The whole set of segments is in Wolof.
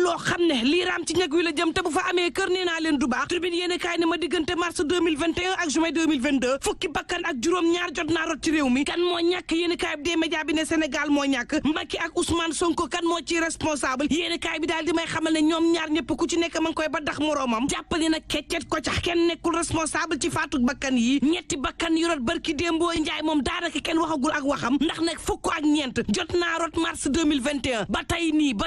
loo xam ne lii raam ci ñag wi la jëm te bu fa amee kër nee naa leen du baax tribune yéene kaay ne ma diggante mars 2021 ak juin 2022 fukki bakkan ak juróom-ñaar jot naa rot ci réew mi kan moo ñàkk yéene kaay bi des médias bi ne Sénégal moo ñàkk Macky ak Ousmane Sonko kan moo ci responsable yéene kaay bi daal di may xamal ne ñoom ñaar ñëpp ku ci nekk ma ngi koy ba dax moroomam jàppali nag keccet ko cax kenn nekkul responsable ci faatu bakkan yi ñetti bakkan yu rot barki démboo njaay moom daanaka kenn waxagul ak waxam ndax nag fukk ak ñeent jot naa rot mars 2021 ba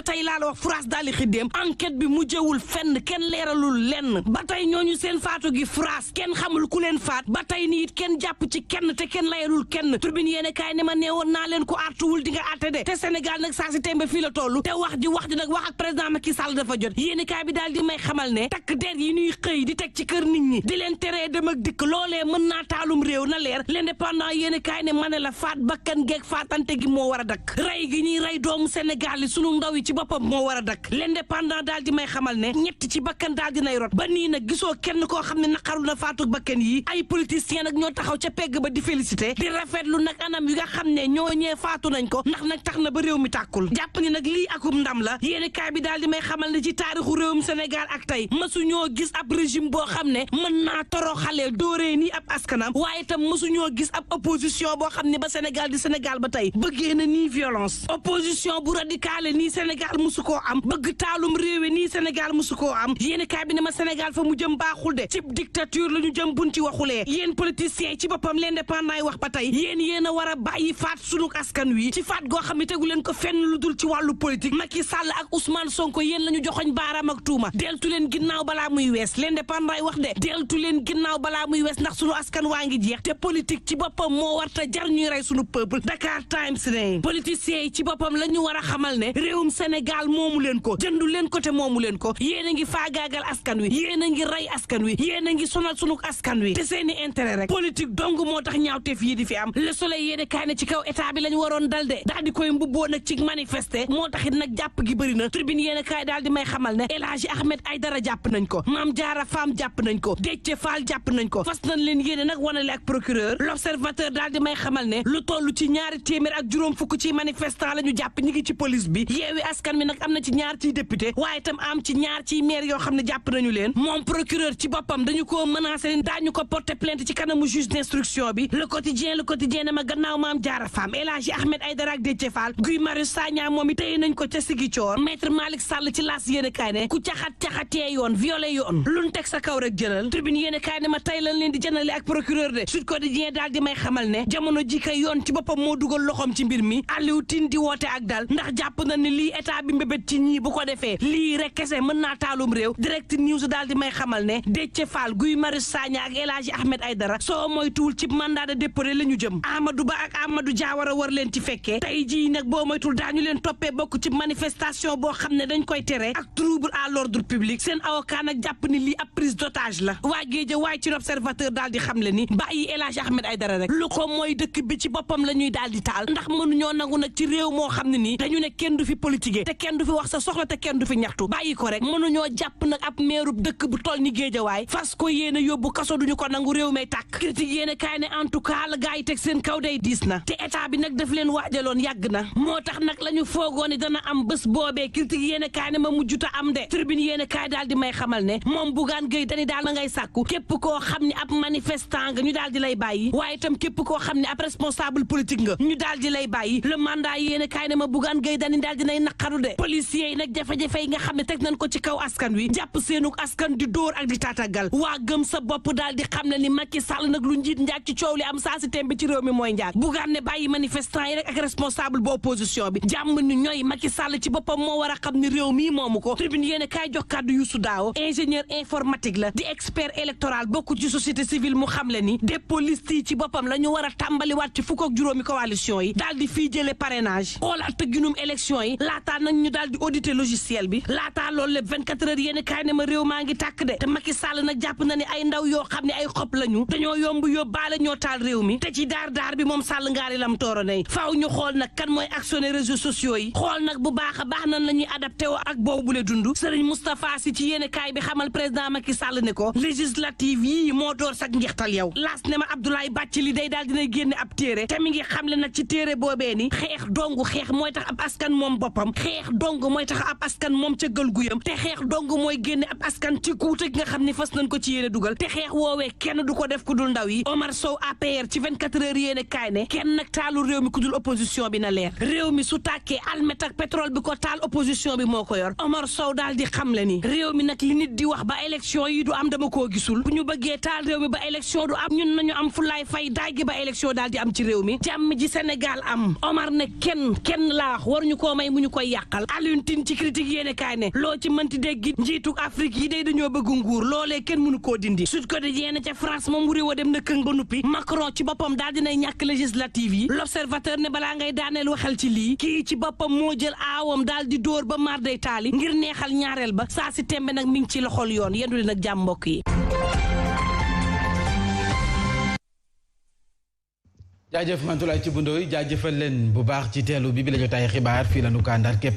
tey laa la wax France daal di xiddeem enquête bi mujjewul fenn kenn leeralul lenn ba tey ñooñu seen faatu gi France kenn xamul ku leen faat ba tey nii it kenn jàpp ci kenn te kenn layalul kenn turbine yéene kaay ne ma neewoon naa leen ko artuwul di nga àtte de te Sénégal nag saa si tembe fii la toll te wax ji nag wax ak président Macky Sall dafa jot yéene kaay bi daal di may xamal ne takk der yi ñuy xëy di teg ci kër nit ñi di leen teree dem ak dikk loolee mën naa taalum réew na leer l'indépendant yéene kaay ne ma ne la faat bakkan geeg faatante gi moo war a dakk rey gi ñuy rey doomu Sénégal yi sunu ndaw yi ci boppam moo war a dakk l'indépendant daal di may xamal ne ñett ci bakkan daal di nay rot ba nii nag gisoo kenn koo xam ne naqaru na faatu bakkan yi ay politiciens nag ñoo taxaw ca pegg ba di félicité di rafetlu nag anam yi nga xam ne ñooñee faatu nañ ko ndax nag tax na ba réew mi tàkkul jàpp ni nag lii akum ndam la yéene kaay bi daal di may xamal ne ci taarixu réewum Sénégal ak tey mësuñoo gis ab régime boo xam ne mën naa toroxalee dooree nii ab askanam waaye itam mësuñoo gis ab opposition boo xam ne ba Sénégal di Sénégal ba tey bëggee na nii violence opposition bu radicale nii Sénégal musu koo am bëgg taalum réewe nii Sénégal musu koo am yéen kaay bi ne ma Sénégal fa mu jëm baaxul de cib dictature la ñu jëm buñ ci waxulee yéen politiciens ci boppam l'indépendant yi wax ba tey yéen a war a bàyyi faat sunu askan wi ci faat goo xam ne tegu leen ko fenn lu dul ci wàllu politique Macky Sall ak Ousmane Sonko yéen la ñu joxoñ baaraam ak tuuma deltu leen ginnaaw balaa muy wees l'indépendant yi wax de deltu leen ginnaaw balaa muy wees ndax sunu askan waa ngi jeex te politique ci boppam moo warta jar ñuy rey sunu peuple Dakar Times ne politiciens yi ci boppam la ñu war a xamal ne réewum Sénégal moomu leen ko jëndu leen ko te moomu leen ko yéen a ngi faagaagal askan wi yéen a ngi rey askan wi yéen a ngi sonal sunu askan wi te seeni intérêt rek politique dong moo tax ñaawteef yi di fi am Le Soleil yéene kaay ne ci kaw état bi lañ waroon dal de daal di koy mbubboo nag ci manifester moo taxit nag jàpp gi bëri na Tribune yéene kaay daal di may xamal ne El Hadji Ahmed Aidara jàpp nañ ko Mame Diarra Fam jàpp nañ ko Déthié Fall jàpp nañ ko fas nañ leen yéene nag wanale ak procureur L'Observateur daal di may xamal ne lu toll ci ñaari téeméer ak juróom fukk ci manifestant la ñu jàpp ñi ngi ci police bi Yewwi Askan Wi nag am na ci ñaar ciy député waaye itam am ci ñaar ciy maire yoo xam ne jàpp nañu leen moom procureur ci boppam dañu ko menacé ni daañu ko porter plainte ci kanamu juge d'instruction bi le quotidien ne ma gannaaw Mame Diarra Fam El Hadji Ahmed Aidara ak Déthié Fall Guy Marius Sagna moom it téye nañ ko ca Ziguinchor maître Malick Sall ci laas yéene kaay ne ku caxatee yoon violé yoon luñ teg sa kaw rek jëlal Tribune yéene kaay ne ma tey lañ leen di jënale ak procureur de Sud Quotidien daal di may xamal ne jamono ji kay yoon ci boppam moo dugal loxoom ci mbir mi Aliou Tine di woote ak dal ndax jàpp na ne lii état bi mbébét ci ñii bu ko defee lii rek kese mën naa taalum réew Direct News daal di may xamal ne Déthié Fall Guy Marius Sagna ak El Hadji Ahmed Aidara soo moytuwul ci mandat de dépôt la ñu jëm Amadou Ba ak Amadou Diawara war leen ci fekkee tey jii nag boo moytul daañu leen toppee bokk ci manifestation boo xam ne dañ koy tere ak trouble à l'ordre public seen avocat nag jàpp ni lii ab prise d'otage la waa géeja waaye ci l'Observateur daal di xam le ni bàyyi El Hadji Ahmed Aidara rek lu ko mooy dëkk bi ci boppam la ñuy daal di taal ndax mënuñoo nangu nag ci réew moo xam ne nii dañu ne kenn du fi politique te kenn du fi wax sa soxla te kenn du fi ñaxtu bàyyi ko rek mënuñoo jàpp nag ab meerub dëkk bu toll ni géejawaay fas ko yéene yóbbu kaso duñu ko nangu réew may tàkk critique yéene kaay ne en tout cas la gaa yi teg seen kaw day diis na te état bi nag daf leen waajaloon yàgg na moo tax nag la ñu foogoo ni dana am bés boobee critique yéene kaay ne ma mujjuta am de Tribune yéene kaay daal di may xamal ne moom Bougane Gueye Dany daal na ngay sàkku képp koo xam ne ab manifestant nga ñu daal di lay bàyyi waaye itam képp koo xam ne ab responsable politique nga ñu daal di lay bàyyi le mandat yéene kaay ne ma Bougane Gueye Dany daal dinay naqaru de policiers yi nag jafe-jafe yi nga xam ne teg nañ ko ci kaw askan wi jàpp seenuk askan di dóor ak di taatagal waa gëm sa bopp daal di xam ne ni Macky Sall nag lu njiit njaag ci coow li am saa si tembe ci réew mi mooy njaag Bougane ne bàyyi manifestant yi rek ak responsable bu opposition bi jàmm ni ñooy Macky Sall ci boppam moo war a xam ni réew mii moomu ko Tribune yéene kaay jox kàddu Youssou Daawo ingénieur informatique la di expert électoral bokku ci société civile mu xam le ni dépôt liste yi ci boppam la ñu war a tàmbaliwaat ci fukk ak juróomi coalition yi daal di fii jële parrainage xoolaat tëgginum élection yi laataa nag ñu daal di auditer logiciel bi laataa loolu le 24 heures yéene kaay ne ma réew maa ngi tàkk de te Macky Sall nag jàpp na ni ay ndaw yoo xam ne ay xob lañu dañoo yomb yóbbaale ñoo taal réew mi te ci daar bi moom Sall ngaari lam tooro ne faaw ñu xool nag kan mooy actionné réseaux sociaux yi xool nag bu baax a baax nan la ñuy adapté wo ak boobu bu le dund Serigne Moustapha Sy ci yéene kaay bi xamal président Macky Sall ne ko législative yii moo door sax njeextal yow laas ne ma Abdoulaye Bathily day daal dinay génne ab téere te mi ngi xam le nag ci téere boobee ni xeex dong xeex mooy tax ab askan moom boppam xeex dong mooy tax ab askan moom ca gël guyam te xeex dong mooy génne ab askan ci kuute gi nga xam ne fas nañ ko ci yéene dugal te xeex woowee kenn du ko def ku dul ndaw yi Omar Sow APR ci 24 heures yéene kaay ne kenn nag taalu réew mi ku dul opposition bi na leer réew mi su tàkkee almet ak pétrole bi ko taal opposition bi moo ko yor Omar Sow daal di xam le ni réew mi nag li nit di wax ba élection yi du am dama koo gisul bu ñu bëggee taal réew mi ba élection du am ñun nañu am fulaay fay daay gi ba élection daal di am ci réew mi jàmm ji Sénégal am Omar ne kenn laa wax waruñu koo may mu ñu koy yàqal Alioune Tine ci critique yéene kaay ne loo ci mënti dégg njiitu Afrique yi day dañoo bëgg nguur loolee kenn mënu koo dindi Sud Quotidien ca France moom réew a dem na këng ba nuppi Macron ci boppam daal dinay ñàkk législative yi L'Observateur ne balaa ngay daaneel waxal ci lii kii ci boppam moo jël aawam daal di dóor ba mar day taali ngir neexal ñaareel ba saa si tembe nag mi ngi ci loxol yoon yendu leen ak jàmm mbokk yi jaajëf Mantoulaye ci bundooy jaajëfal leen bu baax ci teelu bi la jotaay xibaar fii la nu kàndaar képp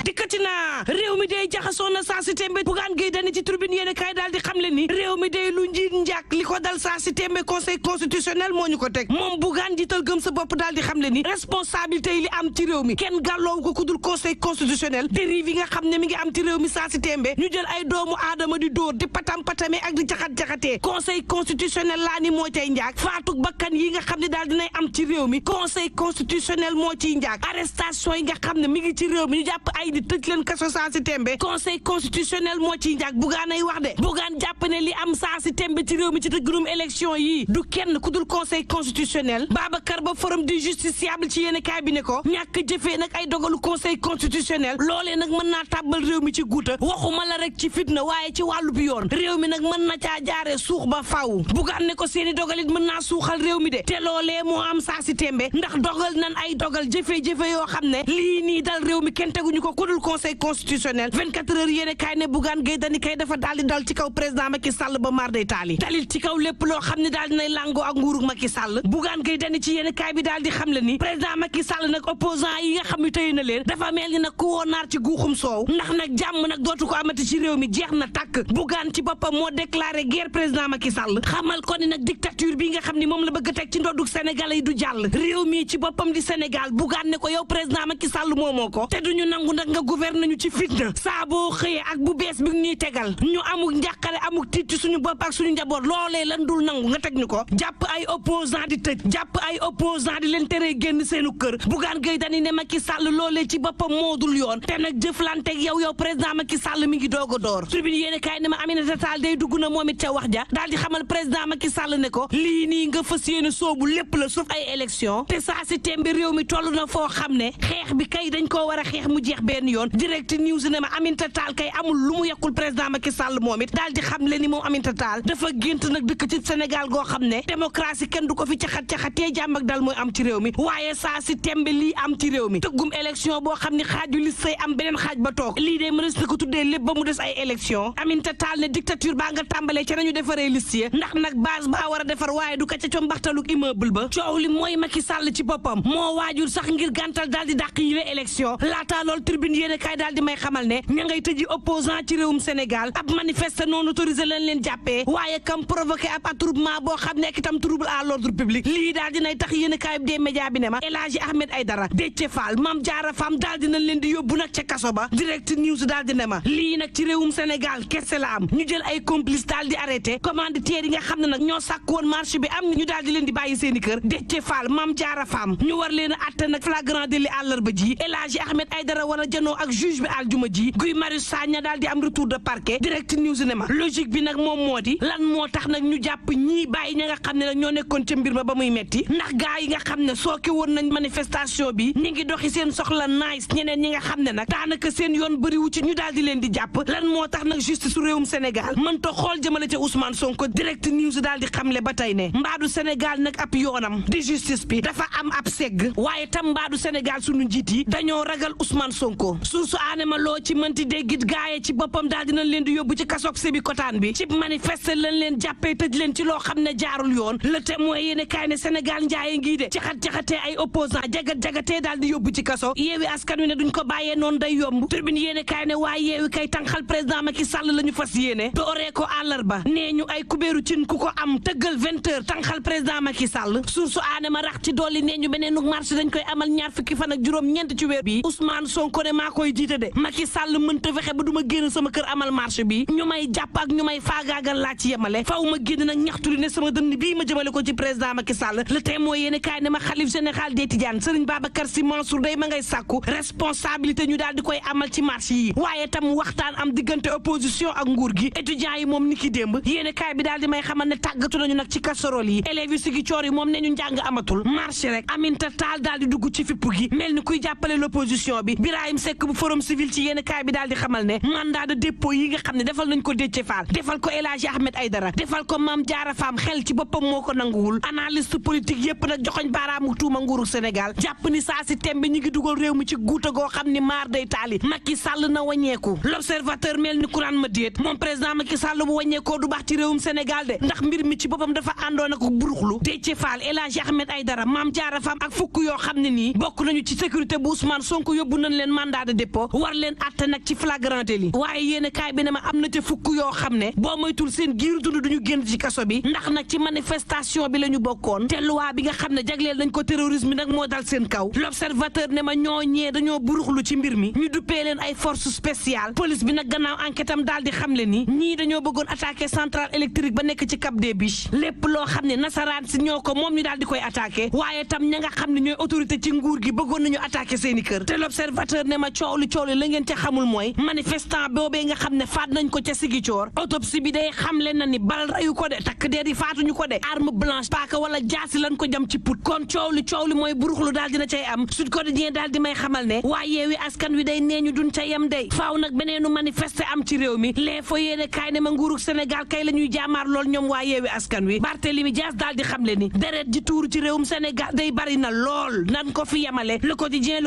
dikkati na réew mi day jaxasoo na saa si tembe Bougane Gueye Dany ci tribune yéen kaay daal di xam le ni réew mi day lu njiit njàkk li ko dal saa si tembe conseil constitutionnel moo ñu ko teg moom Bougane jiital gëm sa bopp daal di xam le ni responsabilité yi li am ci réew mi kenn gàlloowu ko ku dul conseil constitutionnel dérive yi nga xam ne mi ngi am ci réew mi saa si tembe ñu jël ay doomu aadama di dóor di patam-patame ak di jaxat-jaxatee conseil constitutionnel laa ni moo cay njaak faatuk bakkan yi nga xam ne daal dinay am ci réew mi conseil constitutionnel moo ciy njaak arrestation yi nga xam ne mi ngi ci réew mi ñu jàpp ay di tëj leen kaso saa si tembe conseil constitutionnel moo ciy njaak Bougane ay wax de Bougane jàpp ne li am saa si tembe ci réew mi ci tëggunum élection yi du kenn ku dul conseil constitutionnel Babacar Ba forum du justiciable ci yéen kaay bi ne ko ñàkk jëfee nag ay dogalu conseil constitutionnel loolee nag mën naa tàbbal réew mi ci guuta waxuma la rek ci fitna waaye ci wàllu bi yoon réew mi nag mën na caa jaaree suux ba faw Bougane ne ko seeni dogalit mën naa suuxal réew mi de te loolee moo am saa si tembe ndax dogal nan ay dogal jëfe-jëfe yoo xam ne lii nii dal réew mi kenn teguñu ko ku dul conseil constitutionnel 24 heures yéene kaay ne Bougane Gueye Dany kay dafa daal di dal ci kaw président Macky Sall ba mar day taali dalil ci kaw lépp loo xam ne daal dinay làngoo ak nguurug Macky Sall Bougane Gueye Dany ci yéene kaay bi daal di xam le ni président Macky Sall nag opposant yi nga xam ne tëye na leen dafa mel ni nag ku woo naar ci guuxum soow ndax nag jàmm nag dootu ko amati ci réew mi jeex na tàkk Bougane ci boppam moo déclaré guerre président Macky Sall xamal ko ni nag dictature bi nga xam ni moom la bëgg a teg ci ndoddug Sénégalais yi du jàll réew mi ci boppam di Sénégal Bougane ne ko yow président Macky Sall moomoo ko te duñu nangu nag nga gouverne ñu ci fitna saa boo xëyee ak bu bees bi ñuy tegal ñu amuk njàqare amuk tiit ci suñu bopp ak suñu njaboot loolee lan dul nangu nga teg ñu ko jàpp ay opposant di tëj jàpp ay opposant di leen teree génn seenu kër Bougane Gueye Dany ne Macky Sall loolee ci boppam moo dul yoon te nag jëflanteeg yow président Macky Sall mi ngi doog a door tribune yéene kaay ne ma Aminata Tall day dugg na moom it ca wax ja daal di xamal président Macky Sall ne ko lii nii nga fas yéene soobu lépp la sauf ay élection te saa si tembi réew mi toll na foo xam ne xeex bi kay dañ koo war a xeex mu jeex benn yoon direct news ne ma Aminata Tall kay amul lu mu yekkul président Macky Sall moom it daal di xam le ni moom Aminata Tall dafa gént nag dëkk ci Sénégal goo xam ne démocratie kenn du ko fi caxat-caxatee jàmm ak dal mooy am ci réew mi waaye saa si tembe lii am ci réew mi tëggum élection boo xam ne xaaju li say am beneen xaaj ba toog lii de mënees na ko tuddee lépp ba mu des ay élection Aminata Tall ne dictature baa nga tàmbalee ca nañu defaree liste ya ndax nag base ba war a defar waaye du ka ca combaxtaluk immeuble ba coow li mooy Macky Sall ci boppam moo waajur sax ngir gàntal daal di dàq yi la élection laataa lool tribune yéene kaay daal di may xamal ne ña ngay tëji opposant ci réewum Sénégal ab manifeste non autorisé lañ leen jàppee waaye kam provoqué ab attroupement boo xam ne ak itam trouble à l'ordre public lii daal dinay tax yéene kaay des médias bi ne ma El Hadji Ahmed Aidara Déthié Fall Mame Diarra Fam daal dinañ leen di yóbbu nag ca kaso ba direct news daal di ne ma lii nag ci réewum Sénégal kese la am ñu jël ay complice daal di arrêté commanditaires yi nga xam ne nag ñoo sàkk woon marché bi am ñu daal di leen di bàyyi seeni kër Déthié Fall Mame Diarra Fam ñu war leen a atte nag flagrant délit àllarba ji El Hadji Ahmed Aidara war a janoo ak juge bi aljuma ji Guy Marius Sagna daal di am retour de parquet direct news ne ma logique bi nag moom moo di lan moo tax nag ñu jàpp ñii bàyyi ña nga xam ne nag ñoo nekkoon ca mbir ma ba muy metti ndax gaa yi nga xam ne sooke woon nañ manifestation bi ñi ngi doxi seen soxla nice ñeneen ñi nga xam ne nag daanaka seen yoon bëriwu ci ñu daal di leen di jàpp lan moo tax nag justice su réewum Sénégal mënta xool jëmale ca Ousmane Sonko direct news daal di xamle ba tey ne mbaadu Sénégal nag ab yoonam di justice bi dafa am ab segg waaye tam mbaadu Sénégal sunu njiit yi dañoo ragal Ousmane Sonko su aanema loo ci mënti déggit gaaye ci boppam daal dinañ leen di yóbbu ci kasoog sébi kotaan bi ci manifeste lañ leen jàppee tëj leen ci loo xam ne jaarul yoon le témoin yéene kaay ne Sénégal njaaye ngii de ci xat-jaxatee ay opposant jagat-jagatee daal di yóbbu ci kaso yeewi askan wi ne duñ ko bàyyee noonu day yomb turbine yéene kaay ne waaye yeewi kay tànqal président Macky Sall la ñu fas yéene dooree ko àllarba nee ñu ay kubéeru cin ku ko am tëggal 20 heures tànqal président Macky Sall source aanema rax ci dolli nee ñu beneen marché dañ koy amal ñaar fukki fan ak juróom ñeent ci weer bi Ousmane Sonko ne maa koy jiite de Macky Sall mënta fexe ba du ma génn sama kër amal marché bi ñu may jàpp ak ñu may faagaagal laa ci yemale faaw ma génn nag ñaxtu li ne sama dënn bii ma jëmale ko ci président Macky Sall le témoin yéene kaay ne ma xalif général des Tidianes Serigne Babacar Sy Mansour day ma ngay sàkku responsabilité ñu daal di koy amal ci marché yi waaye tam waxtaan am diggante opposition ak nguur gi étudiants yi moom ni ki démb yéene kaay bi daal di may xamal ne tàggatu nañu nag ci casserole yi élèves yi sigi coor yi moom ne ñu njàng amatul marché rek Aminata Tall daal di dugg ci fippu gi mel ni kuy jàppale l'opposition bi Birahim Seck bu forum civil ci yéene kaay bi daal di xamal ne mandat de dépôt yi nga xam ne defal nañ ko Déthié Fall defal ko El Hadji Ahmed Aidara defal ko Mame Diarra Fam xel ci boppam moo ko nanguwul analyste politique yépp nag joxoñ baaraamu tuuma nguuru Sénégal jàpp ni saa si tembe ñi ngi dugal réew mi ci guuta goo xam ni maar day taali Macky Sall na wàññeeku l'observateur mel ni kuraan ma déet moom président Macky Sall bu wàññeekoo du baax ci réewum Sénégal de ndax mbir mi ci boppam dafa àndoon ak buruxlu Déthié Fall El Hadji Ahmed Aidara Mame Diarra Fam ak fukk yoo xam ne nii bokk nañu ci sécurité bu Ousmane Sonko yóbbu nañ leen mandat de dépôt war leen atte nag ci flagrant délit waaye yéen kaay bi ne ma am na ca fukk yoo xam ne boo moytul seen giiru dund duñu génn ci kaso bi ndax nag ci manifestation bi la ñu bokkoon te loi bi nga xam ne jagleel nañ ko terrorisme nag moo dal seen kaw l'observateur ne ma ñooñee dañoo buruxlu ci mbir mi ñu duppee leen ay force spéciale police bi nag gannaaw enquête am daal di xamle ni ñii dañoo bëggoon attaquer centrale électrique ba nekk ci Cap des Biches lépp loo xam ne nasaraan si ñoo ko moom ñu daal di koy attaquer waaye tam ña nga xam ne ñooy autorité ci nguur gi bëggoon nañu attaquer seeni kër te l'observateur ne ma coow li la ngeen ca xamul mooy manifestant boobee nga xam ne faat nañ ko ca Ziguinchor autopsie bi day xamle na ni bal rayu ko de takk deer yi faatuñu ko de arme blanche paaka wala jaasi lañ ko jam ci put kon coow li mooy buruxlu daal dina cay am Sud Quotidien daal di may xamal ne waaye Yewwi Askan Wi day nee ñu duñ ca yem day faaw nag beneenu manifester am ci réew mi les fo yéene kaay ne ma nguurug Sénégal kay la ñuy jaamaar lool ñoom waa Yewwi Askan Wi Barthélémy Dias daal di xamle ni deret ji tuuru ci réewum Sénégal day bari na lool nan ko fi yemale Le Quotidien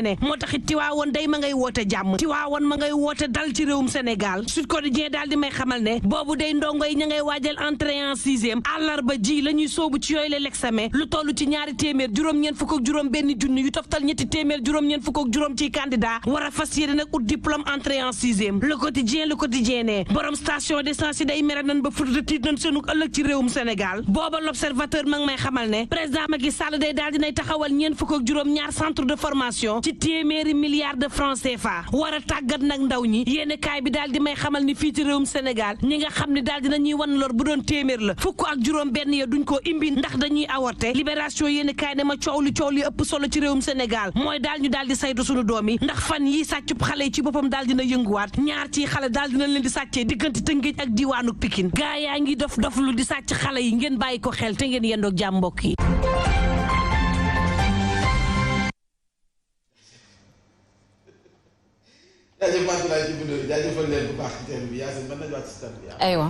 ne moo taxit Tiwaawoon day ma ngay woote jàmm Tiwaawoon ma ngay woote dal ci réewum Sénégal Sud Quotidien daal di may xamal ne boobu day ndongo yi ña ngay waajal entrée en sixième àllarba ji la ñuy soobu ci yooyu l'examen lu toll ci ñaari téeméer juróom-ñeent fukk ak juróom benn junni yu toftal ñetti téeméer juróom-ñeent fukk ak juróom ci candidat war a fas yéene nag ut diplôme entrée en sixième Le Quotidien ne borom station d'essence yi day mere nañ ba futa tiit nañ seenu ëllëg ci réewum Sénégal booba l'observateur ma ngi may xamal ne président Macky Sall day daal dinay taxawal ñeent fukk ak juróom ñaar centre de formation ci téeméeri milliards de francs CFA war a tàggat nag ndaw ñi yéene kaay bi daal di may xamal ni fii ci réewum Sénégal ñi nga xam ne daal dinañuy wan lor bu doon téeméer la fukk ak juróom benn ya duñ ko imbi ndax dañuy avorté libération yéene kaay ne ma coow li ëpp solo ci réewum Sénégal mooy daal ñu daal di saytu sunu doom yi ndax fan yi sàccub xale yi ci boppam daal dina yënguwaat ñaar ci xale daal dina leen di sàccee diggante Tëngéej ak diwaanu Pikine gaa yaa ngi dof lu di sàcc xale yi ngeen bàyyi ko xel te ngeen yendoog jàmm mbokk yi jaajëfal leen bu baax ci thème bi Yacine mën nañu wàcc ci thème bi aywa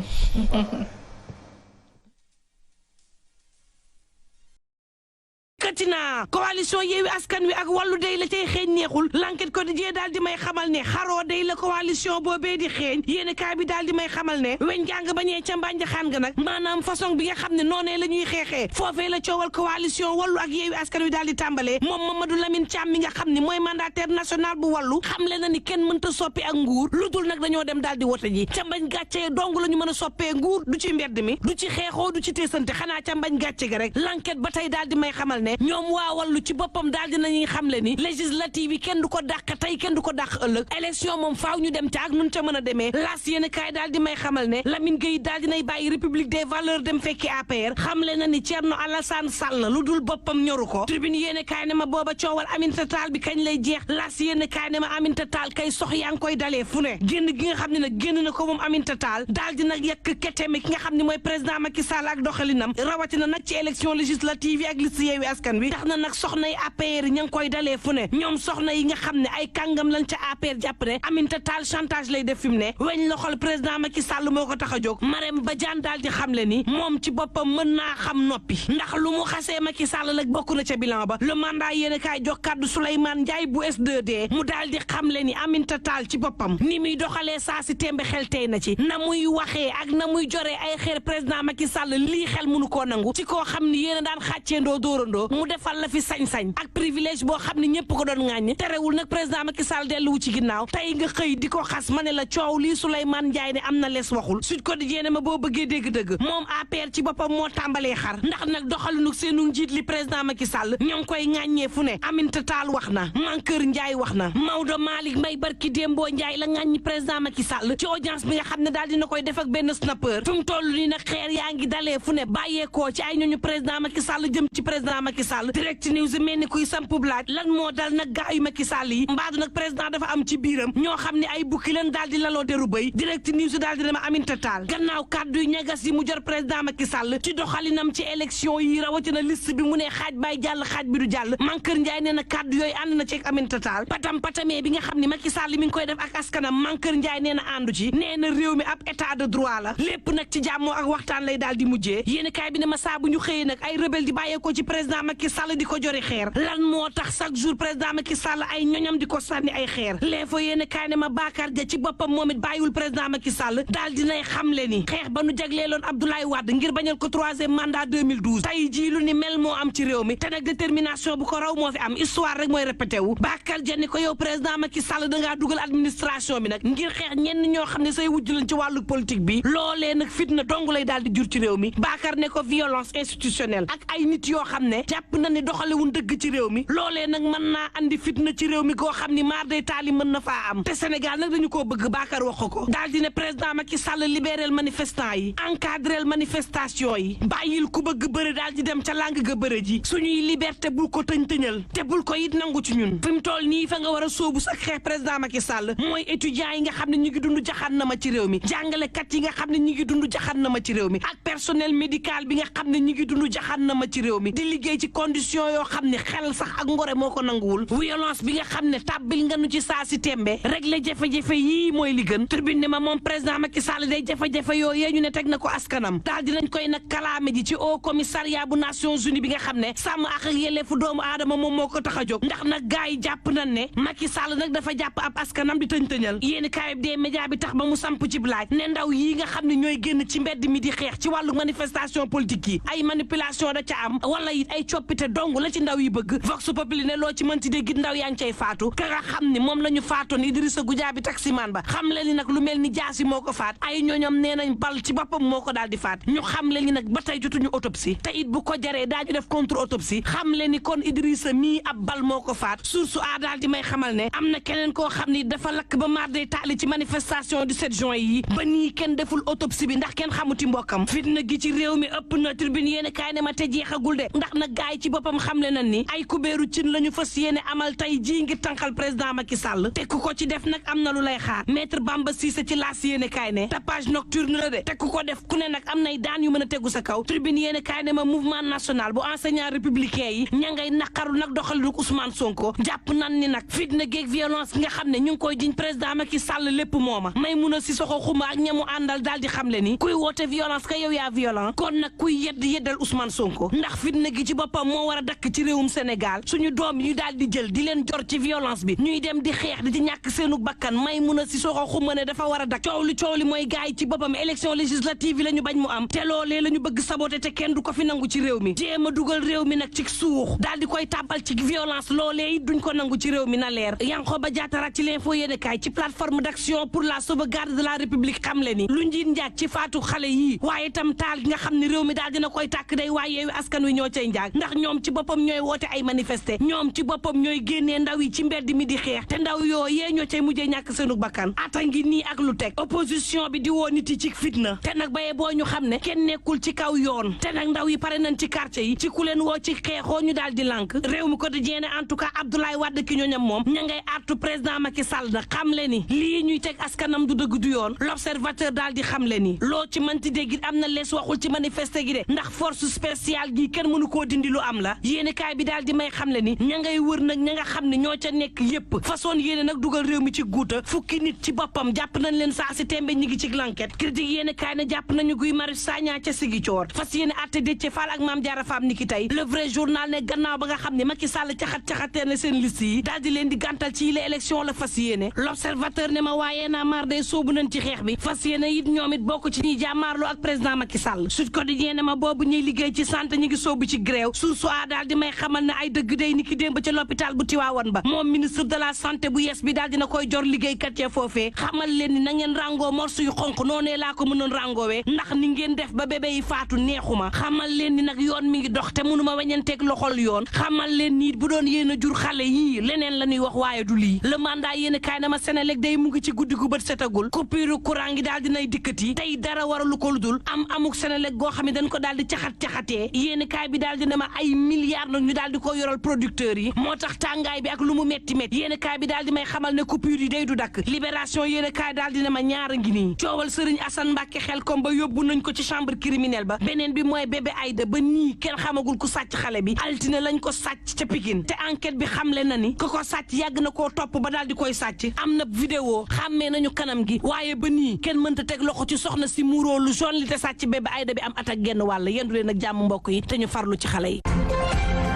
katina coalition Yewwi Askan Wi ak wàllu day la cay xeeñ neexul L'Enquête Quotidien daal di may xamal ne xaroo day la coalition boobee di xeeñ yéeni kaay bi daal di may xamal ne weñ gaa nga bañee ca mbànjaxaan nga nag maanaam façon bi nga xam ne noonee la ñuy xeexee foofee la coowal coalition wàllu ak Yewwi Askan Wi daal di tàmbalee moom Mamadou Lamine Thiam mi nga xam ne mooy mandataire national bu wàllu xamle na ni kenn mënta soppi ak nguur lu dul nag dañoo dem daal di wote ji ca mbañ gàcce dong la ñu mën a soppee nguur du ci mbedd mi du ci xeexoo du ci teesante xanaa ca mbañ gàcce ga rek L'Enquête ba tey daal di may xamal ne ñoom waa wàllu ci boppam daal dinañuy xamle ni législative yi kenn du ko dàq tey kenn du ko dàq ëllëg élection moom faaw ñu dem ca ak nun ca mën a demee laas yéen kaay daal di may xamal ne Lamine Gueye daal dinay bàyyi République des valeurs dem fekki APR xamle na ni Thierno Alassane Sall lu dul boppam ñoru ko Tribune yéen kaay ne ma booba coowal Aminata Tall bi kañ lay jeex laas yéen kaay ne ma Aminata Tall kay sox yaa ngi koy dalee fu ne génn gi nga xam ne nag génn na ko moom Aminata Tall daal di nag yekk keteme ki nga xam ne mooy président Macky Sall ak doxalinam rawatina nag ci élection législative yi ak liste Yewwi Askan Wi tax na nag soxna yi APR ña ngi koy dalee fu ne ñoom soxna yi nga xam ne ay kàngam lañ ca APR jàpp ne Aminata Tall chantage lay def fi mu ne weñ loxol président Macky Sall moo ko tax a jóg Marème Badiane daal di xamle ni moom ci boppam mën naa xam noppi ndax lu mu xasee Macky Sall nag bokk na ca bilan ba le mandat yéen a kaay jox kàddu Souleymane Ndiaye bu S2D mu daal di xamle ni Aminata Tall ci boppam ni muy doxalee saa si tembe xel tey na ci na muy waxee ak na muy joree ay xeer président Macky Sall lii xel mënu koo nangu ci koo xam ni yéen a daan xàcceendoo dóorandoo mu defal la fi sañ-sañ ak privilège boo xam ne ñëpp ko doon ŋàññ terewul nag président Macky Sall delluwu ci ginnaaw tey nga xëy di ko xas ma ne la coow lii Souleymane Ndiaye ne am na lees waxul Sud Quotidien ne ma boo bëggee dégg-dëgg moom APR ci boppam moo tàmbalee xar ndax nag doxalinu seenu njiit li président Macky Sall ñoo ngi koy ŋàññee fu ne Aminata Tall wax na Mankeur Ndiaye wax na Maodo Malick Mbaye barki Dembo Ndiaye la ŋàññi président Macky Sall ci audience bi nga xam ne daal dina koy def ak benn snapper fi mu toll nii nag xeer yaa ngi dalee fu ne bàyyeekoo ci ay ñooñu président Macky Sall jëm ci président Macky Sall Direct News mel ni kuy samp laaj lan moo dal nag gaayu Macky Sall yi mbaadu nag président dafa am ci biiram ñoo xam ne ay bukki leen daal di laloo deru bëy Direct News daal di dama Aminata Tall gannaaw kàddu yu ñagas yi mu jor président Macky Sall ci doxalinam ci élection yi rawatina liste bi mu ne xaaj bay jàll xaaj bi du jàll Mankeur Ndiaye nee na kàddu yooyu ànd na ci ak Aminata Tall patamee bi nga xam ne Macky Sall mi ngi koy def ak askanam Mankeur Ndiaye nee na àndu ci nee na réew mi ab état de droit la lépp nag ci jàmmoo ak waxtaan lay daal di mujjee yéen kaay bi ne ma saa bu ñu xëyee nag ay rebelle di bàyyeekoo ci président Macky Sall di ko jori xeer lan moo tax chaque jour président Macky Sall ay ñoñam di ko sànni ay xeer l'info yéen kaay ne ma Bakar Ja ci boppam moom it bàyyiwul président Macky Sall daal dinay xamle ni xeex ba nu jagleeloon Abdoulaye Wade ngir bañal ko troisième mandat 2012 tey jii lu ni mel moo am ci réew mi te nag détermination bu ko raw moo fi am histoire rek mooy répété wu Bakar Ja ni ko yow président Macky Sall dangaa dugal administration bi nag ngir xeex ñenn ñoo xam ne say wujj lañ ci wàllu politique bi loolee nag fitna dong lay daal di jur ci réew mi Bakar ne ko violence institutionnelle ak ay nit yoo xam ne jàpp na ni doxalewun dëgg ci réew mi loolee nag mën naa andi fitna ci réew mi koo xam ni maar day taali mën na faa am te Sénégal nag dañu koo bëgg Bakar wax ko daal di ne président Macky Sall libéral manifestant yi encadrel manifestation yi bàyyil ku bëgg bëre daal di dem ca làng ga bëre ji suñuy liberté bul ko tëñ-tëñal te bul ko it nangu ci ñun fi mu toll nii fa nga war a sóobu sa xeex président Macky Sall mooy étudiants yi nga xam ne ñu ngi dund jaxan na ma ci réew mi jàngalekat yi nga xam ne ñu ngi dund jaxan na ma ci réew mi ak personnel médical bi nga xam ne ñu ngi dund jaxan na ma ci réew mi di liggéey ci condition yoo xam ne xel sax ak ngore moo ko nanguwul violence bi nga xam ne tàbbil nga nu ci saa si tembe régler jafe-jafe yii mooy li gën tribune ne ma moom président Macky Sall day jafe-jafe yooyu ñu ne teg na ko askanam daal dinañ koy nag kalaame ji ci Haut Commissariat bu Nations Unies bi nga xam ne sàmm ak yelleefu doomu aadama moom moo ko tax a jóg ndax nag gars yi jàpp nañ ne Macky Sall nag dafa jàpp ab askanam di tëñ-tëñal yéeni kaayib des média bi tax ba mu samp ci laaj ne ndaw yi nga xam ne ñooy génn ci mbedd mi di xeex ci wàllu manifestation politique yi ay manipulation da ca am wala it ay coppite dong la ci ndaw yi bëgg vox populi ne loo ci mën ci dégg ndaw yaa ngi cay faatu ka nga xam ne moom la ñu faatoon Idrissa Goudiaby taximan ba xam le ni nag lu mel ni jaasi moo ko faat ay ñooñam nee nañ bal ci boppam moo ko daal di faat ñu xam le ni nag ba tey jotuñu autopsie te it bu ko jaree daañu def contre autopsie xam le ni kon Idrissa mii ab bal moo ko faat source a daal di may xamal ne am na keneen koo xam ni dafa lakk ba maar day taali ci manifestation du 7 juin yi ba nii kenn deful autopsie bi ndax kenn xamuti mbokkam fitna gi ci réew mi ëpp na tribune yéen kaay ne ma te jeexagul de ndax nag gaay ci boppam xamle nañ ni ay kubéeru cin la ñu fas yéene amal tey jii ngir tànqal président Macky Sall te ku ko ci def nag am na lu lay xaar maître Bamba Cissé ci laas yéen kaay ne tapage nocturne la de te ku ko def ku ne nag am nay daan yu mën a tegu sa kaw tribune yéen kaay ne ma mouvement national bu enseignant républicain yi ña ngay naqaru nag doxalinu Ousmane Sonko jàpp nan ni nag fitna géeg violence nga xam ne ñu ngi koy jiñ président Macky Sall lépp mooma Maïmouna Sissoko Khouma ak ñamu àndal daal di xamle ni kuy woote violence ka yow yaa violent kon nag kuy yeddal Ousmane Sonko ndax fitna gi ci boppam moo war a dakk ci réewum Sénégal suñu doom yi daal di jël di leen jor ci violence bi ñuy dem di xeex di ci ñàkk seenu bakkan Maïmouna Sissoko Khouma ne dafa war a dakk coow li mooy gaay yi ci boppam élection législative yi la ñu bañ mu am te loolee la ñu bëgg saboté te kenn du ko fi nangu ci réew mi jéem a dugal réew mi nag ci suux daal di koy tàbbal ci violence loolee duñ ko nangu ci réew mi na leer Yankhoba Diattara ci l'info yéene kaay ci plateforme d'action pour la sauvegarde de la république xam le ni lu njiit njaag ci faatu xale yii waaye itam taal gi nga xam ne réew mi daal dina koy tàkk day waaye yeewi askan wi ñoo cay njaag ndax ñoom ci boppam ñooy woote ay manifester ñoom ci boppam ñooy génnee ndaw yi ci mbedd mi di xeex te ndaw yoo yee ñoo cay mujjee ñàkk seenu bakkan ata ngi nii ak lu teg opposition bi di woo nit yi ci fitna te nag bayee boo ñu xam ne kenn nekkul ci kaw yoon te nag ndaw yi pare nañ ci quartier yi ci ku leen woo ci xeexoo ñu daal di lànk réew mi quotidien en tout cas Abdoulaye Wade ki ñooñam moom ña ngay artu président Macky Sall na xam le ni lii ñuy teg askanam du dëgg du yoon l'observateur daal di xam le ni loo ci mënti dégg am na lees waxul ci manifester gi de ndax force spéciale gi kenn mënu koo dindi lu am la yéene kaay bi daal di may xam le ni ña ngay wër nag ña nga xam ne ñoo ca nekk yépp façon yéene nag dugal réew mi ci guuta fukki nit ci boppam jàpp nañ leen saa si tembe ñi ngi ci l'enquête critique yéene kaay ne jàpp nañu Guy Marius Sagna ca Ziguinchor fas yéene atte Déthié Fall ak Mame Diarra Fam ni ki tey le vrai journal ne gannaaw ba nga xam ne Macky Sall caxatee na seen liste yi daal di leen di gàntal ci yile élection la fas yéene l'observateur ne ma waaye naa mar day soobu nañ ci xeex bi fas yéene it ñoom it bokk ci ñuy jàmmaarloo ak président Macky Sall Sud Quotidien ne ma boobu ñuy liggéey ci santé ñi ngi soobu ci grève source a daal di may xamal ne ay dëgg day ni ki démb ca l'hôpital bu Tivaouane ba moom ministre de la santé bu yes bi daal dina koy jor liggéeykat ya foofee xamal leen ni na ngeen rangoo morso yu xonq noonee laa ko mënoon rangoowee ndax ni ngeen def ba bébé yi faatu neexuma xamal leen ni nag yoon mi ngi dox te mënuma weñanteeg loxol yoon xamal leen ni bu doon yéen a jur xale yii leneen la ñuy wax waaye du lii le mandat yéen kaay na ma Senelec day mu ngi ci guddi gu bët setagul coupure courant gi daal dinay dikkati tey dara waralu ko lu dul amuk Senelec goo xam ne dañ ko daal di caxat-caxatee yéen kaay bi daal dina ma ay milliards nag ñu daal di ko yoral producteurs yi moo tax tàngaay bi ak lu mu metti metti yéen kaay bi daal di may xamal ne coupure yi day du dakk libération yéen kaay daal dina ma ñaara ngi nii coowal Serigne Assane Mbacke xel kom ba yóbbu nañ ko ci chambre criminelle ba beneen bi mooy bébé Aïda ba nii kenn xamagul ku sàcc xale bi altine lañ ko sàcc ca Pikine te enquête bi xamle na ni ko sàcc yàgg na koo topp ba daal di koy sàcc am na vidéo xàmmee nañu kanam gi waaye ba nii kenn mënta teg loxo ci soxna si muuroo lu jaune li te sàcc bébé Aïda bi am at ak genn wàll yendu leen ak jàmm mbokk yi te ñu farlu ci xale yi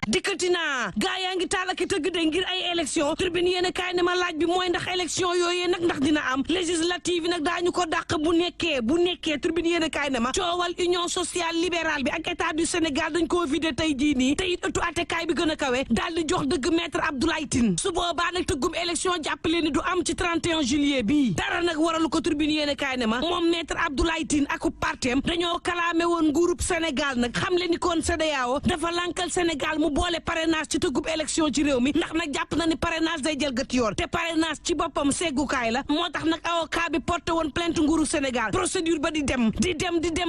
dikkati naa gaa yaa ngi taal ak tëgg de ngir ay élection tribune yéen a kaay ne ma laaj bi mooy ndax élection yooyee nag ndax dina am législative yi nag daañu ko dàq bu nekkee tribune yéen a kaay ne ma coowal union sociale libérale bi ak état du Sénégal dañ koo vidé tey jii nii te it ëttu attekaay bi gën a kawe daal di jox dëgg maître Abdoulaye Tine su boobaa nag tëggum élection jàppale ni du am ci 31 juillet bii dara nag waralu ko tribune yéen a kaay ne ma moom maître Abdoulaye Tine ak partem dañoo kalaame woon nguurub Sénégal nag xam le ni koon CEDEAO dafa lankal Sénégal mu boole parrainage ci tëggub élection ci réew mi ndax nag jàpp na ni parrainage day jël gët yoon te parrainage ci boppam seggukaay la moo tax nag avocat bi porté woon plainte nguuru Sénégal procédure ba di dem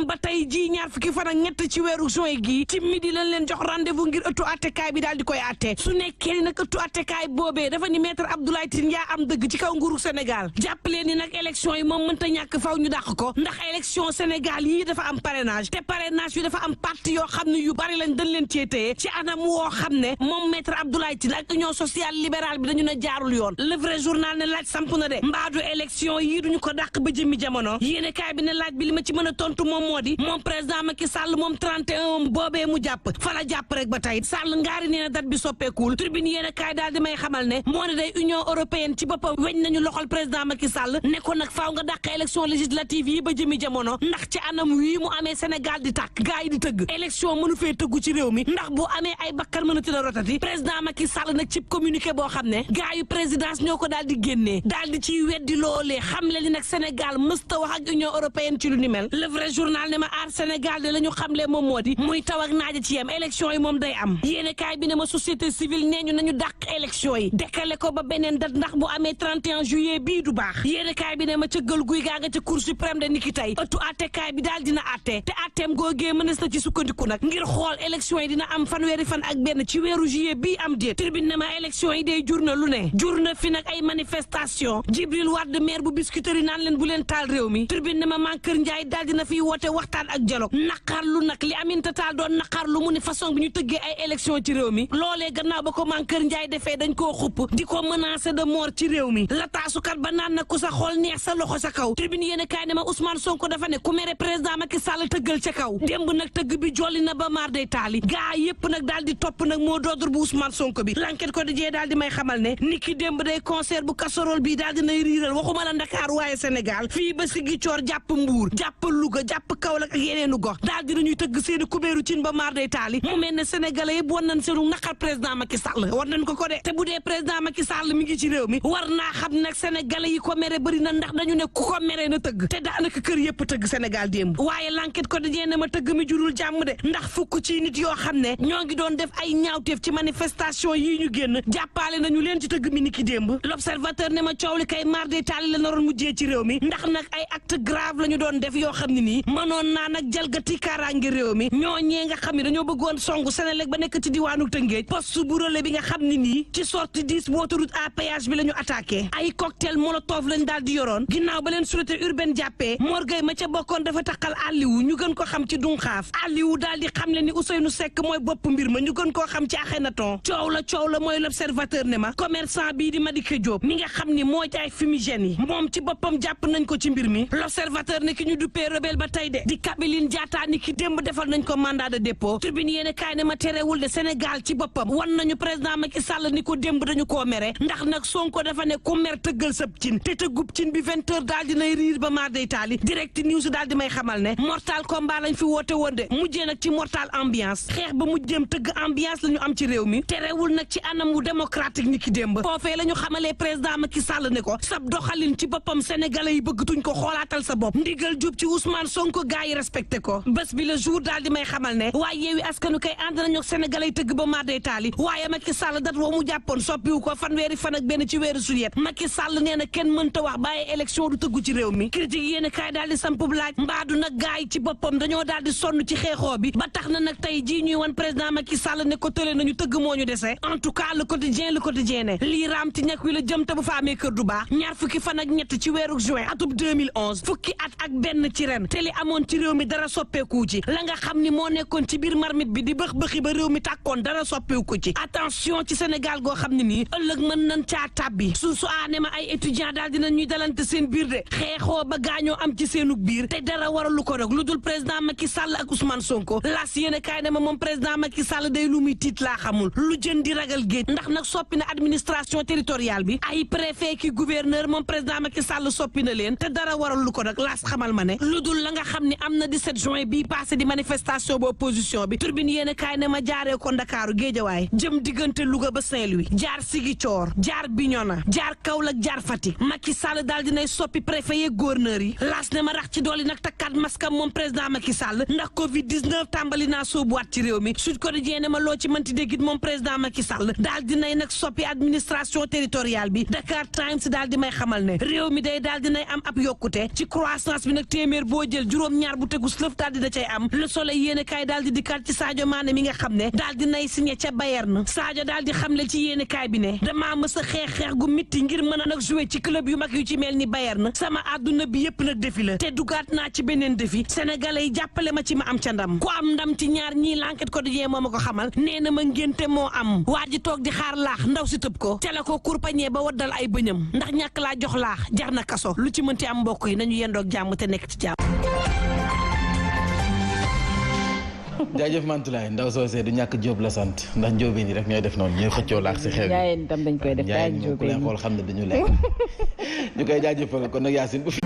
ba tey jii ñaar fukki fan ak ñett ci weeru juin gii ci midi lañ leen jox rendez-vous ngir ëttu attekaay bi daal di koy atte su nekkee ni nag ëttu attekaay boobee dafa ni maître Abdoulaye Tine yaa am dëgg ci kaw nguuru Sénégal jàppalee ni nag élection yi moom mënta ñàkk faw ñu dàq ko ndax élection Sénégal yii dafa am parrainage te parrainage yi dafa am parti yoo xam ne yu bari lañ dañ leen cee téye ci anam woo xam ne moom maître Abdoulaye Tine ak union sociale libérale bi dañu ne jaarul yoon le vrai journal ne laaj samp na de mbaadu élection yii duñu ko dàq ba jëmmi jamono yéene kaay bi ne laaj bi li ma ci mën a tontu moom moo di moom président Macky Sall moom 31 boobee mu jàpp fa la jàpp rek ba tey Sall ngaari nee na date bi soppeekuul tribune yéene kaay daal di may xamal ne moo ne day union européenne ci boppam weñ nañu loxol président Macky Sall ne ko nag faaw nga dàq élection législative yi ba jëmmi jamono ndax ci anam wii mu amee Sénégal di tàkk gaay yi di tëgg élection mënu fee tëggu ci réew mi ndax bu amee ay bakkan mën a tina rotati président Macky Sall nag ci communiqué boo xam ne gars yu présidence ñoo ko daal di génnee daal di ciy weddi loolee xam le ni nag Sénégal mësta wax ak union européenne ci lu ni mel le vrai journal ne ma aar Sénégal de la ñu xamle moom moo di muy taw ak naaja ci yem élection yi moom day am yéene kaay bi ne ma société civile nee ñu nañu dàq élection yi décalé ko ba beneen date ndax bu amee 31 juillet bii du baax yéene kaay bi ne ma ca gël guy gaa nga ca cour suprême de niki tey ëttu attekaay bi daal dina atte te atteem googee mënees na ci sukkandiku nag ngir xool élection yi dina am fanweeri fan ak benn ci weeru juillet bii am déet tribune ne ma élection yi day jur na lu ne jur na fi nag ay manifestation Djibril Wade maire bu Biscuiterie naan leen bu leen taal réew mi tribune ne ma Mankeur Ndiaye daal dina fiy woote waxtaan ak dialogue naqarlu nag li Aminata Tall doon naqarlu mu ni façon bi ñu tëggee ay élection ci réew mi loolee gannaaw ba ko Mankeur Ndiaye defee dañ koo xupp di ko menacer de mort ci réew mi la taasukat ba naan na ku sa xol neex sa loxo sa kaw tribune yéen a kaay ne ma Ousmane Sonko dafa ne ku mere président Macky Sall tëggal ca kaw démb nag tëgg bi jolli na ba maar day taali gaa yépp nag daal di topp nag moo doodul bu Ousmane Sonko bi l'enquête ko dijee daal di may xamal ne niki démb day concert bu casserole bi daal dinay riiral waxuma la Ndakaar waaye Sénégal fii ba Ziguinchor jàpp Mbuur jàpp Louga jàpp Kaolack ak yeneenu gox daal dinañuy tëgg seeni kubéeru cin ba maar day taali mu mel ne sénégalais yëpp war nañ seenu naqar président Macky Sall war nañ ko de te bu dee président Macky Sall mi ngi ci réew mi war naa xam nag sénégalais yi ko mere bëri na ndax dañu ne ku ko mere na tëgg te daanaka kër yëpp tëgg Sénégal démb waaye l'enquête ko dijee ne ma tëgg mi jurul jàmm de ndax fukk ci nit yoo xam ne ñoo ngi doon def ay ñaawteef ci manifestation yii ñu génn jàppale nañu leen ci tëgg mi ni ki démb l'observateur ne ma coow li kay mar de taali la naroon mujjee ci réew mi ndax nag ay acte grave la ñu doon def yoo xam ne nii mënoon naa nag jalgati kaaraange réew mi ñooñee nga xam ne dañoo bëggoon songu Senelec ba nekk ci diwaanu Tëngéej poste bu relais bi nga xam ne nii ci sortie 10 bu autoroute à péage bi la ñu attaqué ay cocktail molotov lañ daal di yoroon ginnaaw ba leen sûreté urbaine jàppee morgay ma ca bokkoon dafa taqal Aliou ñu gën ko xam ci Dunxaaf Aliou daal di xam le ni Ousseynou Seck mooy bopp mbir ma ñu gën koo xam ci Akhenaton coow la mooy l'observateur ne ma commerçant bii di Madické Diop mi nga xam ni moo jaay fumigène yi moom ci boppam jàpp nañ ko ci mbir mi l'observateur ne ki ñu duppee rebelle ba tey de di Kabiline Diatta ni ki démb defal nañ ko mandat de dépôt tribune yéene kaay ne ma terewul de Sénégal ci boppam wan nañu président Macky Sall ni ko démb dañu koo mere ndax nag Sonko dafa ne ku mer tëggal sab cin te tëggub cin bi 20 heures daal dinay riir ba maar day taali direct news daal di may xamal ne mortal combat lañ fi woote woon de mujjee nag ci mortal ambiance xeex ba mujjëm tëgg ambiance la ñu am ci réew mi terewul nag ci anam wu démocratique ni ki démb foofee la ñu xamalee président Macky Sall ne ko sab doxalin ci boppam sénégalais yi bëggatuñ ko xoolaatal sa bopp ndigal jub ci Ousmane Sonko gaa yi respecté ko bés bi le jour daal di may xamal ne waaye yeewi askanu kay ànd nañu ak sénégalais yi tëgg ba maa day taali waaye Macky Sall dat woo mu jàppoon soppiwu ko fanweeri fan ak benn ci weeru juillet Macky Sall nee na kenn mënta wax bàyyi élection du tëggu ci réew mi critique yéen kaay daal di sampub laaj mbaadu nag gaa yi ci boppam dañoo daal di sonn ci xeexoo bi ba tax na nag tey jii ñuy wan président Macky Sall ne ko tële nañu tëgg moo ñu dese en tout cas le quotidien ne lii raam ci ñekk wi la jëm te bu fa amee kër du baax ñaar fukki fan ak ñett ci weeru juin atub 2011 fukki at ak benn ci ren te li amoon ci réew mi dara soppeeku ci la nga xam ni moo nekkoon ci biir marmite bi di bëx-bëxi ba réew mi tàkkoon dara soppeeku ci attention ci Sénégal goo xam ne nii ëllëg mën nañ caa tàbbi su aane ma ay étudiant daal dina ñuy dalante seen biir de xeexoo ba gaañoo am ci seenu biir te dara waralu ko rek lu dul président Macky Sall ak Ousmane Sonko las yéene kaay ne ma moom président Macky Sall day lu muy tiit laa xamul lu jën di ragal géej ndax nag soppi na administration territoriale bi ay préfet ki gouverneur moom président Macky Sall soppi na leen te dara waralu ko rek las xamal ma ne lu dul la nga xam ne am na 17 juin bii passé di manifestation ba opposition bi turbine yéene kaay ne ma jaaree ko Ndakaaru Géejawaay jëm diggante Louga ba Saint-Louis jaar Ziguinchor jaar Bignona jaar Kaolack jaar Fatick Macky Sall daal dinay soppi préfet yeeg gouverneur yi las ne ma rax ci dooli nag takkaat maskam moom président Macky Sall ndax Covid 19 tàmbali naa soobuwaat ci réew mi Sud Quotidien ne ma loo ci mënti déggit moom président Macky Sall daal dinay nag soppi administration territoriale bi Dakar Times daal di may xamal ne réew mi day daal dinay am ab yokkute ci croissance bi nag téeméer boo jël juróom-ñaar bu tegus lëf daal di da cay am Le Soleil yéene kaay daal di dikkaat ci Sadio Mané mi nga xam ne daal dinay signé ca Bayern Sadio daal di xamle ci yéene kaay bi ne damaa mës a xeex gu mitti ngir mën a nag jouer ci club yu mag yu ci mel ni Bayern sama àdduna bi yépp nag défi la te dugaat naa ci beneen défi sénégalais yi jàppale ma ci ma am ca ndam ku am ndam ci ñaar ñii L'Enquête Quotidien moo ma ko xamal nee na ma ngénte moo am waa ji toog di xaar laax ndaw si tëb ko ca la ko kurpañee ba waddal ay bëñam ndax ñàkk laa jox laax jar na kaso lu ci mënti am mbokk yi nañu yendoog jàmm te nekk ci jàmm. jaajëf Mantoulaye ndaw soosee du ñàkk Jóob la sant ndax njóobeen yi rek ñooy def noonu ñooy xëccoo laax si xew Njaayeen tam dañ koy def daal ku leen xool xam ne dañu lekk ñu koy jaajëfal kon nag Yacine bu fi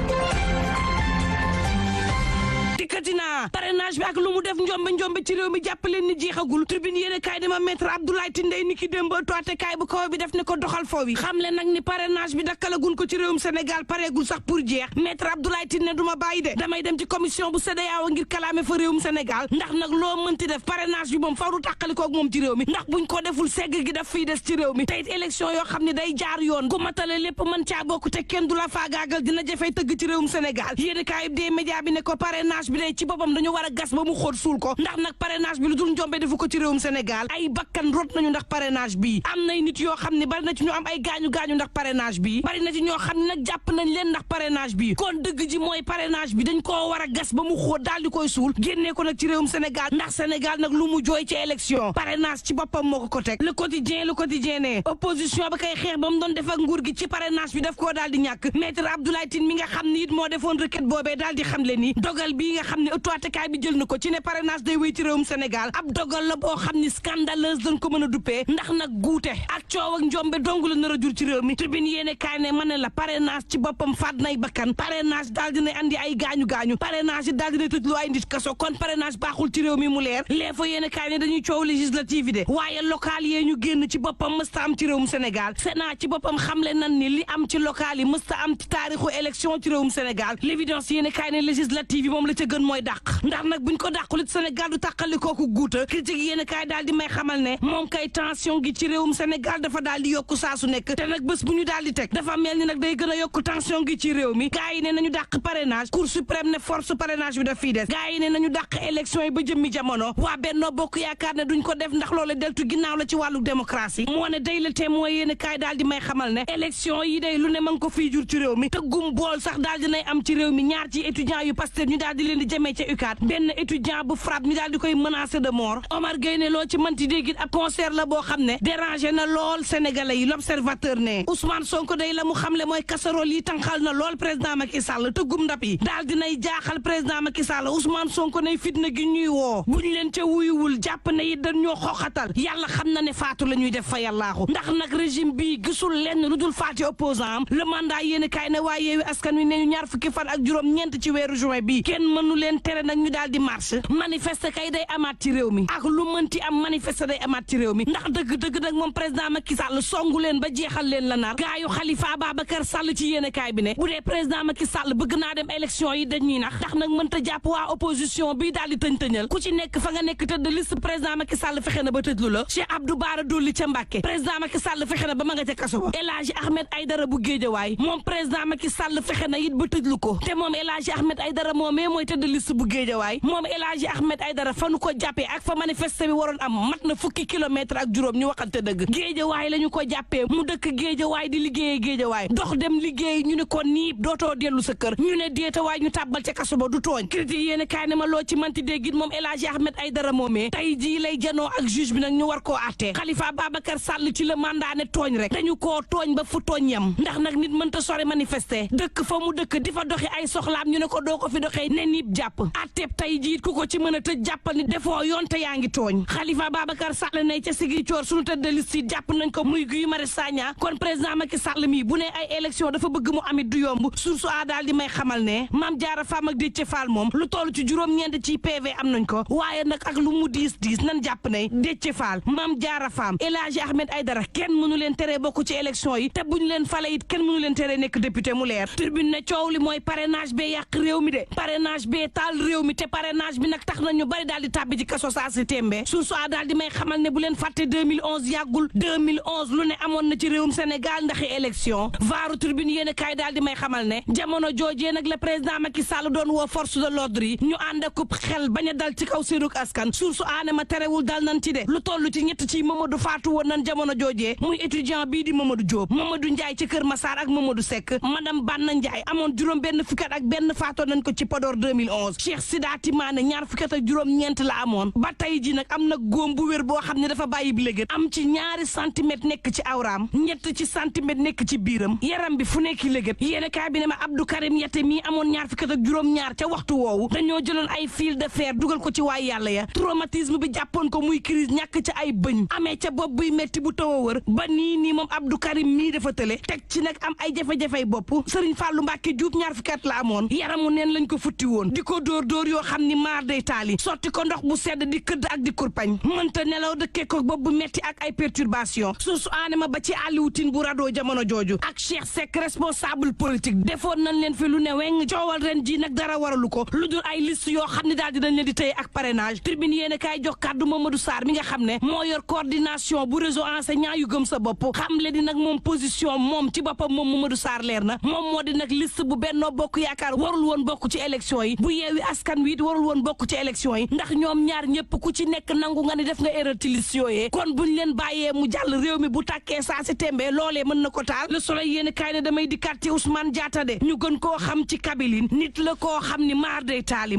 dikkatina parrainage bi ak lu mu def njombe ci réew mi jàppaleen ni jeexagul tribune yéene kaay dama maître Abdoulaye Tindey ni ki démb toate kaay bu kaw bi def ne ko doxal foo wi xam le nag ni parrainage bi dakkalagun ko ci réewum Sénégal pareegul sax pour jeex maître Abdoulaye Tindey du ma bàyyi de damay dem ci commission bu CEDEAO ngir kalaame fa réewum Sénégal ndax nag loo mënti def parrainage bi moom faw du tàqalikoog moom ci réew mi ndax buñ ko deful segg gi daf fiy des ci réew mi tey élection yoo xam ne day jaar yoon ku matale lépp mën caa bokk te kenn du la faagaagal dina jafee tëgg ci réewum Sénégal yéene kaay bi des médias bi ne ko parrainage bi day ci boppam dañu war a gas ba mu xóot suul ko ndax nag parrainage bi lu dul njombe defu ko ci réewum Sénégal ay bakkan rot nañu ndax parrainage bi am nay nit yoo xam ne bari na ci ñu am ay gaañu-gaañu ndax parrainage bi bari na ci ñoo xam ne nag jàpp nañ leen ndax parrainage bi kon dëgg ji mooy parrainage bi dañ koo war a gas ba mu xóot daal di koy suul génnee ko nag ci réewum Sénégal ndax Sénégal nag lu mu jooy ci élection parrainage ci boppam moo ko teg le quotidien ne opposition ba kay xeex ba mu doon def ak nguur gi ci parrainage bi daf koo daal di ñàkk maître Abdoulaye Tine mi nga xam ne it moo defoon requête boobee daal di xam le ni dogal bii nga xam ne ëttuwaatekaay bi jël na ko ci ne parrainage day wéy ci réewum Sénégal ab dogal la boo xam ni scandaleuse dañ ko mën a duppee ndax nag guute ak coow ak njombe dong la nar a jur ci réew mi tribune yéene kaay ne ma ne la parrainage ci boppam faat nay bakkan parrainage daal dinay andi ay gaañu-gaañu parrainage yi daal dinay tëj lu ay nit kaso kon parrainage baaxul ci réew mi mu leer les fa yéene kaay ne dañuy coow législative yi de waaye local yee ñu génn ci boppam mësta am ci réewum Sénégal Sénat ci boppam xamle nan ni li am ci local yi mësta am ci taarixu élection ci réewum Sénégal l'évidence yéene kaay ne législative yi moom la ca gën mooy dàq ndax nag buñ ko dàqulit Sénégal du tàqali kooku guuta critique yéen kaay daal di may xamal ne moom kay tension gi ci réewum Sénégal dafa daal di yokku saa su nekk te nag bés bu ñu daal di teg dafa mel ni nag day gën a yokku tension gi ci réew mi gars yi ne nañu dàq parrainage Cour suprême ne force parrainage bi daf fii des gars yi ne nañu dàq élection yi ba jëmmi jamono waa Benno Bokk Yaakaar ne duñ ko def ndax loolu deltu ginnaaw la ci wàllu démocratie moo ne day la témoin yéen kaay daal di may xamal ne élection yi day lu ne ma ngi ko fii jur ci réew mi tëggum bool sax daal dinay am ci réew mi ñaar ci étudiants yu Pastef ñu daal di leen di jëmee ca UCAD benn étudiant bu frappe ñu daal di koy menacé de mort Omar Gueye ne loo ci mënti déggit ab concert la boo xam ne dérangé na lool sénégalais yi l'observateur ne Ousmane Sonko day la mu xamle mooy casserole yi tànqal na lool président Macky Sall tëggum ndap yi daal dinay jaaxal président Macky Sall Ousmane Sonko ne fitna gi ñuy woo bu ñu leen ca wuyuwul jàpp ne it dañ ñoo xoxatal yàlla xam na ne faatu la ñuy def fa yàllaaxu ndax nag régime bi gisul lenn lu dul faati opposant am le mandat yéen kaay ne waa Yewwi Askan Wi ne ñu ñaar fukki fan ak juróom ñeent ci weeru juin bi kenn mënu mënu leen tere nag ñu daal di marche manifester kay day amaat ci réew mi ak lu mënti am manifester day amaat ci réew mi ndax dëgg nag moom président Macky Sall songu leen ba jeexal leen la nar gaayu Khalifa Ababacar Sall ci yéenekaay bi ne bu dee président Macky Sall bëgg naa dem élection yi dañuy nax ndax nag mënta jàpp waa opposition bi daal di tëñ-tëñal ku ci nekk fa nga nekk tëdd liste président Macky Sall fexe na ba tëjlu la Cheikh Abdou Bara Dolly ca Mbàkke président Macky Sall fexe na ba ma nga ca kaso ba El Hadji Ahmed Aidara bu Géejawaay moom président Macky Sall fexe na it ba tëjlu ko te moom El Hadji Ahmed Aidara moomee mooy tëdd liste bu Géejawaay moom El Hadji Ahmed Aidara fa nu ko jàppee ak fa manifester bi waroon am mat na fukki kilomètre ak juróom ñu waxante dëgg Géejawaay la ñu ko jàppee mu dëkk Géejawaay di liggéeyee Géejawaay dox dem liggéey ñu ne ko nii dootoo dellu sa kër ñu ne déetawaay ñu tàbbal ca kaso ba du tooñ critique yéen kaay ne ma loo ci manti déggit moom El Hadji Ahmed Aidara moomee tey jii lay janoo ak juge bi nag ñu war koo àttee Khalifa Babacar Sall ci la mandat ne tooñ rek dañu koo tooñ ba fu tooñ yam ndax nag nit mënta sore manifester dëkk fa mu dëkk di fa doxi ay soxlaam ñu ne ko doo ko fi doxee ne niib jàpp àtteeb tey jiit ku ko ci mën a tëj jàppal ni defoo yoon te yaa ngi tooñ Khalifa Babacar Sall ne ca sigi coor suñu tëdd liste yi jàpp nañ ko muy Guy Marius Sagna kon président Macky Sall mi bu ne ay élection dafa bëgg mu amit du yomb source a daal di may xamal ne Mame Diarra Fam ak Déthié Fall moom lu toll ci juróom-ñeent ci PV am nañ ko waaye nag ak lu mu diis nan jàpp ne Déthié Fall Mame Diarra Fam El Hadji Ahmed Aidara kenn mënu leen tere bokk ci élection yi te buñu leen fale it kenn mënu leen tere nekk député mu leer Tribune ne coow li mooy parrainage bee yàq réew mi de parrainage bee taal réew mi te parrainage bi nag tax na ñu bari daal di tàbbi ci kaso saa si tembe source a daal di may xamal ne bu leen fàtte 2011 yàggul 2011 lu ne amoon na ci réewum Sénégal ndaxi élection vaaru Tribune yéen kaay daal di may xamal ne jamono joojee nag la président Macky Sall doon woo force de l'ordre yi ñu ànd ak xel bañ a dal ci kaw seenug askan source aane ma terewul dal nan ci de lu toll ci ñett ci Mamadou faatu woon nan jamono joojee muy étudiant bii di Mamadou Diop Mamadou Ndiaye ci Kër Massar ak Mamadou Seck madame Banna Ndiaye amoon juróom benn fukkat ak benn faatoon nañ ko ci Podor 2011 Cheikh Sidati Mané ñaar fukkat ak juróom ñeent la amoon ba tey ji nag am na góom bu wér boo xam ne dafa bàyyi léegi am ci ñaari centimètre nekk ci awraam ñett ci centimètre nekk ci biiram yaram bi fu nekk léegi yéen kaay bi ne ma Abdou Karim Yaté mii amoon ñaar fukkat ak juróom ñaar ca waxtu woowu dañoo jëloon ay fil de fer dugal ko ci waay yàlla ya traumatisme bi jàppoon ko muy crise ñàkk ca ay bëñ amee ca bopp buy metti bu taw a wër ba nii moom Abdou Karim mii dafa tële teg ci nag am ay jafe-jafey bopp Serigne Fallou Mbacké Diop ñaar fukkat la amoon yaramu neen lañ ko futti woon di ko dóor yoo xam ni maar day taali sotti ko ndox bu sedd di këdd ak di kurpañ mënta nelaw dëkkee ko bopp bu metti ak ay perturbation suusu aanema ba ci Alioutin bu radoo jamono jooju ak Cheikh Seck responsable politique defoon nañ leen fi lu ne weng coowal ren ji nag dara waralu ko lu dul ay liste yoo xam ne daal di dañ leen di tëye ak parrainage Tribune yéen kaay jox kàddu Mamadou Sarr mi nga xam ne moo yor coordination bu réseau enseignant yu gëm sa bopp xam le di nag moom position moom ci boppam moom Mamadou Sarr leer na moom moo di nag liste bu Benno Bokk Yaakaar warul woon bokk ci élection yi bu Yewwi Askan Wi it warul woon bokk ci élection yi ndax ñoom ñaar ñëpp ku ci nekk nangu nga ni def nga erreur ci liste yooyee kon buñ leen bàyyee mu jàll réew mi bu tàkkee saa si tembe loolee mën na ko taal Le Soleil yéen kaay ne damay dikkaat ci Ousmane Diatta de ñu gën koo xam ci Kabiline nit la koo xam ni maar day taali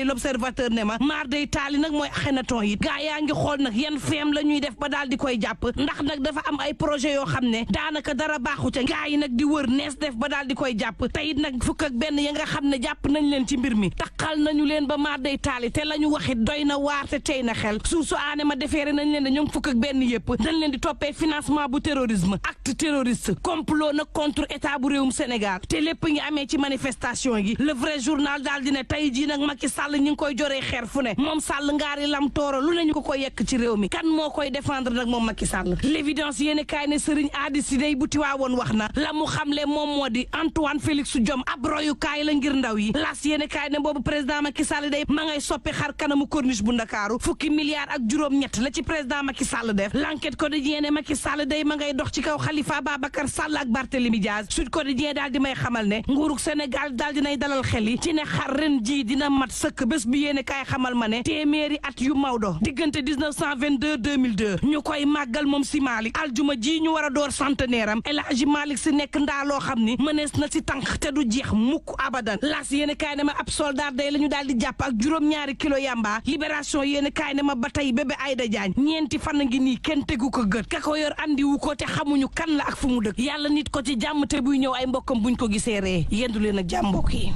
L'Observateur ne ma maar day taali nag mooy Akhenaton yi gaa yaa ngi xool nag yan feem la ñuy def ba daal di koy jàpp ndax nag dafa am ay projet yoo xam ne daanaka dara baaxu ca gaa yi nag di wër nees def ba daal di koy jàpp te it nag fukk ak benn ya nga xam ne jàpp nañ leen ci mbir mi taxal nañu leen ba maar day taali te la ñu waxit doy na waar te tey na xel su aane ma defeere nañ leen de ñoom fukk ak benn yëpp dañ leen di toppee financement bu terrorisme acte terroriste complot nag contre état bu réewum Sénégal te lépp ngi amee ci manifestation yi Le Vrai Journal daal di ne tey jii nag Macky Sall ñi ngi koy joree xeer fu ne moom Sall ngaari lam tooro lu ne ñu ko yekk ci réew mi kan moo koy défendre nag moom Macky Sall L'évidence yéeni kaay ne Serigne Adi Si day bu tiwaawoon wax na la mu xamle moom moo di Antoine Félix Diome ab royukaay la ngir ndaw yi las yéeni kaay ne boobu président Macky Sall day ma ngay soppi xar kanamu corniche bu Ndakaaru fukki milliards ak juróom-ñett la ci président Macky Sall def L'Enquête Quotidien ne Macky Sall day ma ngay dox ci kaw Khalifa Babacar Sall ak Barthélémy Diaz Sud Quotidien daal di may xamal ne nguurug Sénégal daal dinay dalal xel yi ci ne xar ren ji dina mat sëkk bés bi yéene kaay xamal ma ne téeméeri at yu Maodo diggante 1922 2002 ñu koy màggal moom si Malick aljuma ji ñu war a door centenaire am El Hadji Malick si nekk ndaa loo xam ni mënees na si tànk te du jeex mukk abadan las yéene kaay ne ma ab soldat day la ñu daal di jàpp ak juróom-ñaari kilo yamba libération yéene kaay ne ma ba tey bébé Aïda Diagne ñeenti fan a ngi nii kenn tegu ko gët ka ko yor andiwu ko te xamuñu kan la ak fu mu dëkk yàlla nit ko ci jàmm te buy ñëw ay mbokkam buñ ko gisee ree yendu leen ak jàmm mbokk yi